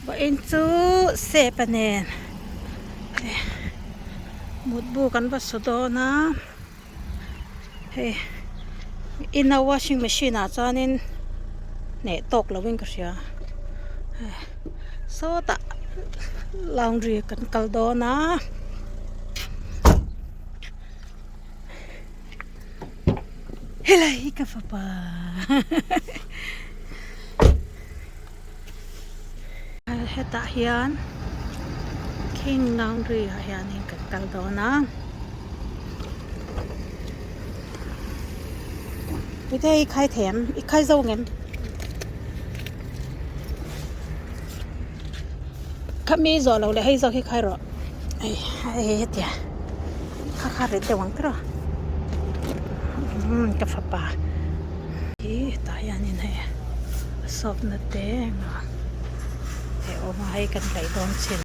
Vawiin chu sep a nen mutbu kan va su dawn a hei ina washing machine ah chuanin hneh tawk lo in ka hria sawtah laundry kan kal dawn a. Helai hi ka fapa hetah hian king laundry ah hianin kan kal dawn a puite i khai thei em i khai zo ngem khami zawh loh leh hei zawk hi khai rawh. Hei hei hetia kha kha rit deuh ang tiraw umm ka fapa hi hetah hianin hei a sawpna te engah te a awm a hei kan daih dawn chin.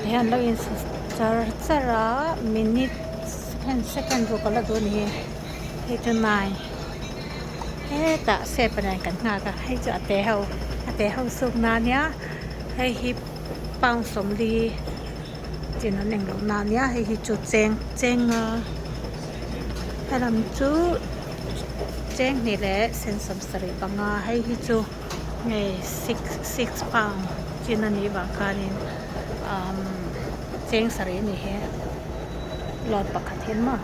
Hian lo in char char a minute second second ruk a la duh a ni hi hei chu nine hetah step ah hian kan nghak a hei chu a te ho a te ho suk na ania hei hi pound sawmli chin an englo na ania hei hi chu cheng cheng a helam chu cheng hnih leh sen sawmsarih panga hei hi chu. Hei six six pound chin a nih vang khanin umm cheng sarih a ni hi load pakhat hi maw.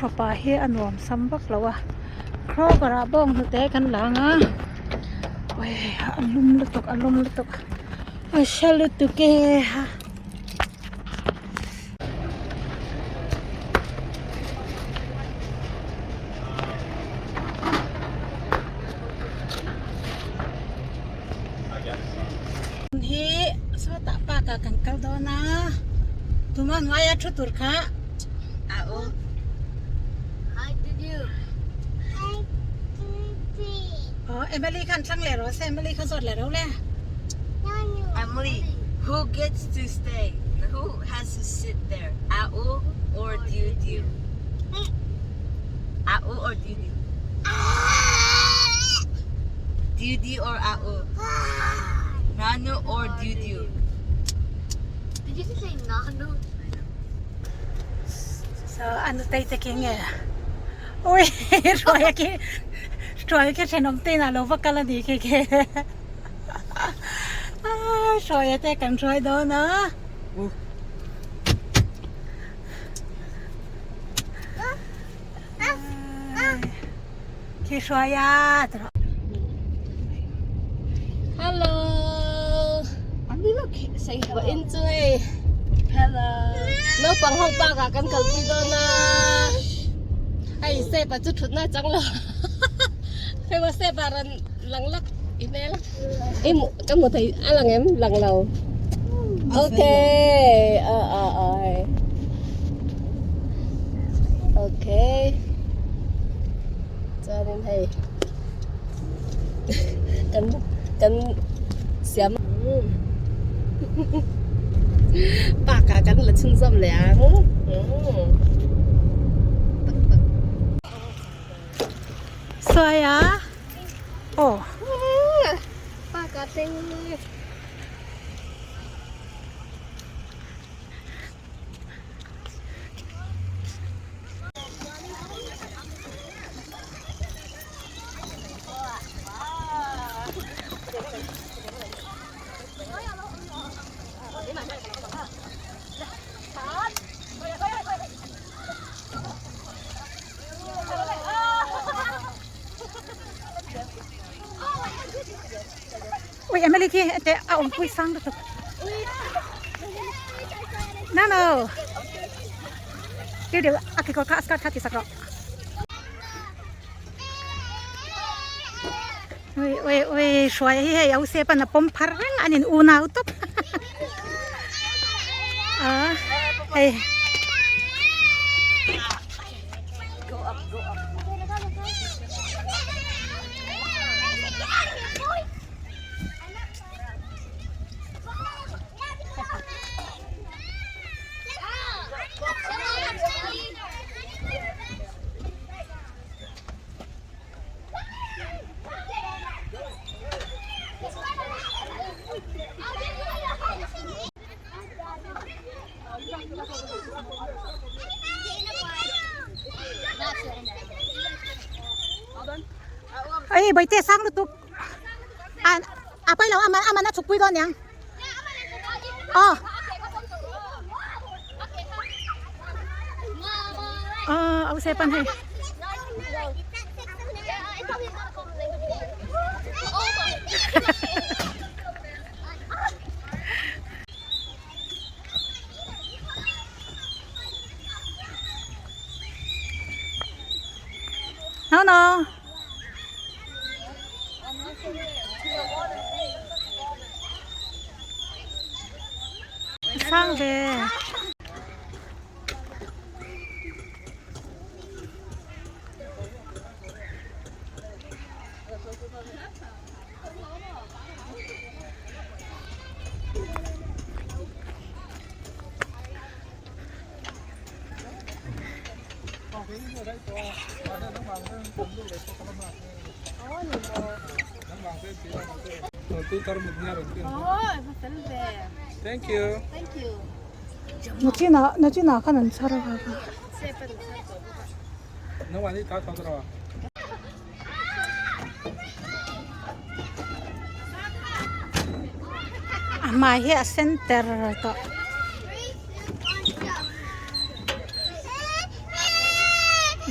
Fapa hi a nuam sam vak lo a kroger ah bawng hnute kan lang a a lum lutuk a lum lutuk a hre lutuk e ha. Hi sawtah park ah kan kal dawn a tuma hnuaia thu tur kha a awm. Aw Emily khan thlang leh rawh se Emily kha zawt leh ro le. Emily, who gets to stay? Who has to sit there? Au or Dudu? Au or Dudu? Dudu or Au? Nanu or Dudu? Did you just say Nanu? So a nutei te khi nge ui hruai khi hruai khi thenawm te inah lo va kal a nih khi khi hruai te kan hruai dawn a. Khi hruai a tawh. Hello. Wa in chu hei. Hello. Naupang ho park ah kan kalpui dawn a. Hei step ah chu thutna a chang lo. Hei wa step ah rawn lang lak i hmel. I hmuh ka hmu thei a lang em lang lo. Okay. Ờ ờ ờ hei. Okay. Chuanin hei kan kan siam park ah kan la chhunzawm leh ang. Tak tak. Sawi a aw. Park ah teng. Ui Emily khi te a awm pui sang lutuk no no deuh deuh a kekawr kha a skirt kha ti sak rawh ui ui ui hruai hi hei au sep an a pawm phar reng an in unau tawp a hei. Ê bầy tê sang lutuk à à quay đầu ama ama nó chụp quy đó nhá ờ ờ ông xe pan hay No no. Sang ve. Nachinah khan an chhar a. A hmai hi a sen ter tawh.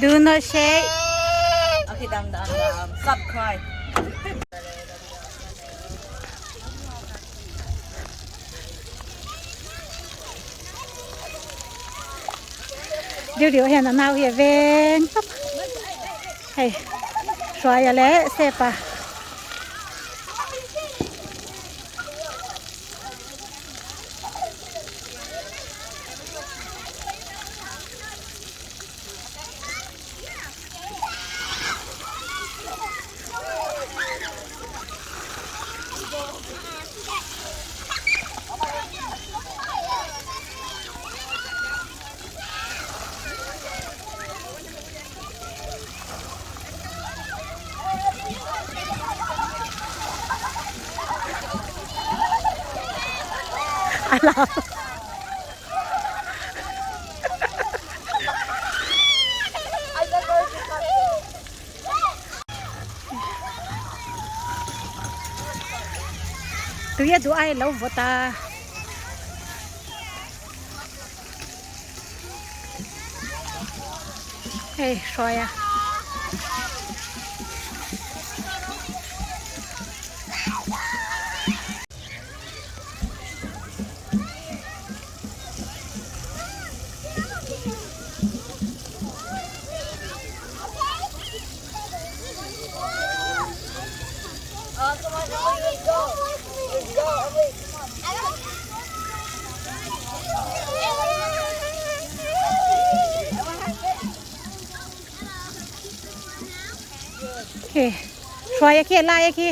Do not shake. Okay, dam dam dam. Stop cry. Deuh deuh hian a nau hi a veng tawp hei hruaia leh sepa. A lau. Tui a duh ai a lo vawt a. Hei hruai a. Khi hruai a khi a lai a khi.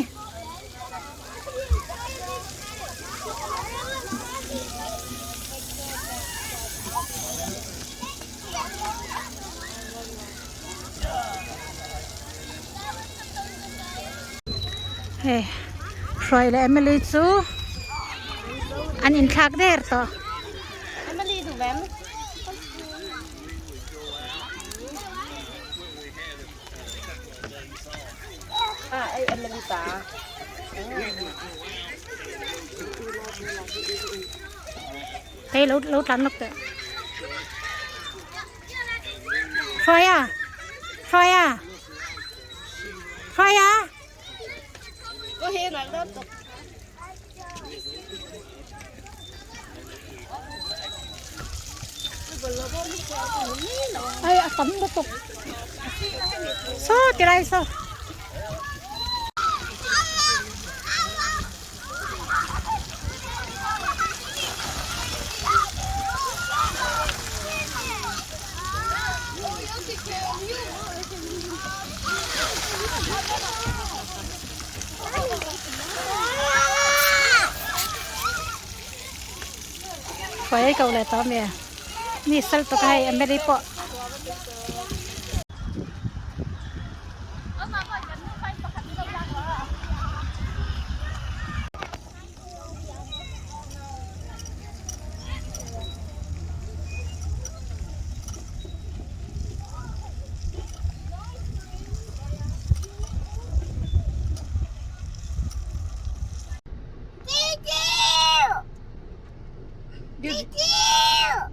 Hei hruai leh Emily chu an inthlak der tawh. Emily duh em? À, ê, Emily ta. Hei lo lo tlan lawk teh. Hruai a hruai a hruai a. Có hiền là đó tục. Ai a tam lutuk. Saw tilai saw. Khawi ko le tawh ami mi sal tuk a hei Emily pawh.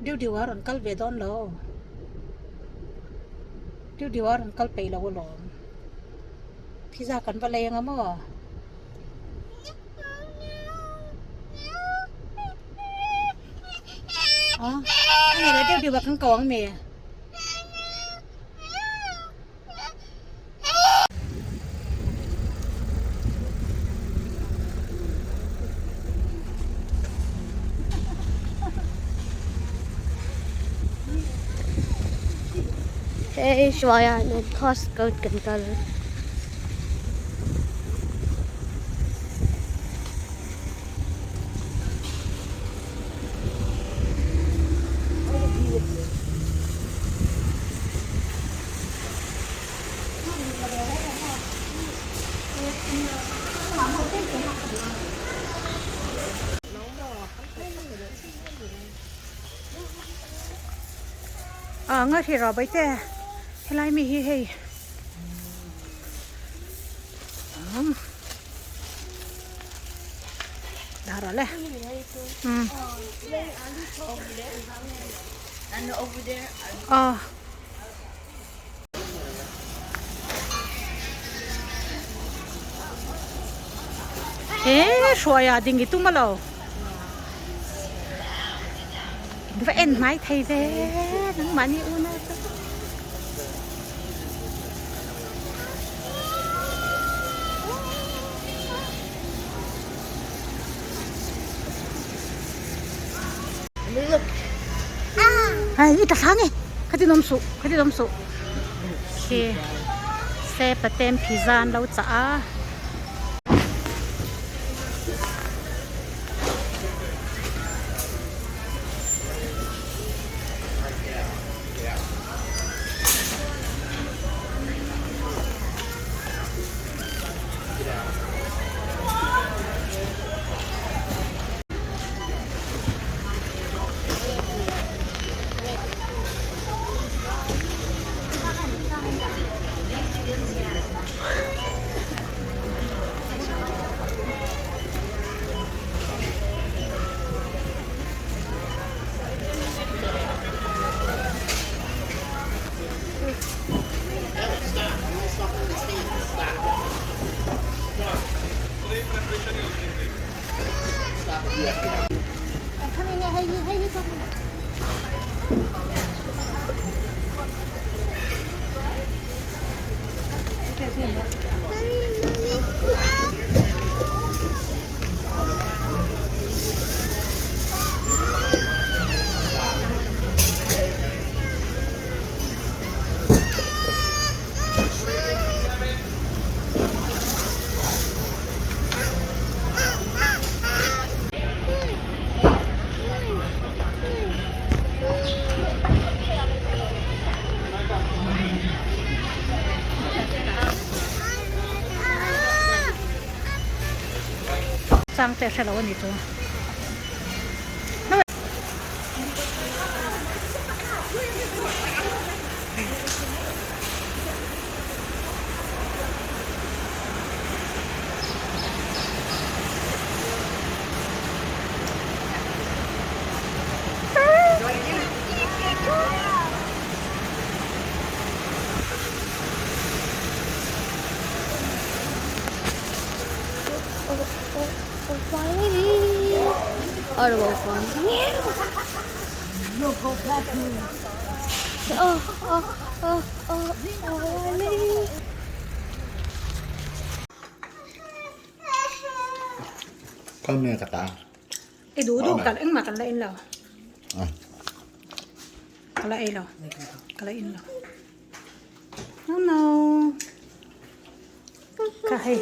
Deuh deuh a rawn kal ve dawn lo deuh deuh a rawn kal peih lo alawm pizza kan va lei ang a maw. A ni leh deuh deuh a kan ko ang mi. Hei hruaia nen Costco kan kal. Nga hri rawh baite helai mi hi hei dah rawh le umm aw. He hruaia ding i tum a lo. In va en hmai thei ve nangmahni unau chu. Hei i ta thlang e khatin awm suh khatin awm suh khi se paten pizza an lo chah a. Chang te hrelo a ni chu. I duh duh kal engmah kan la en lo. Ka la ei lo. Ka la in lo. No no. Ka hei.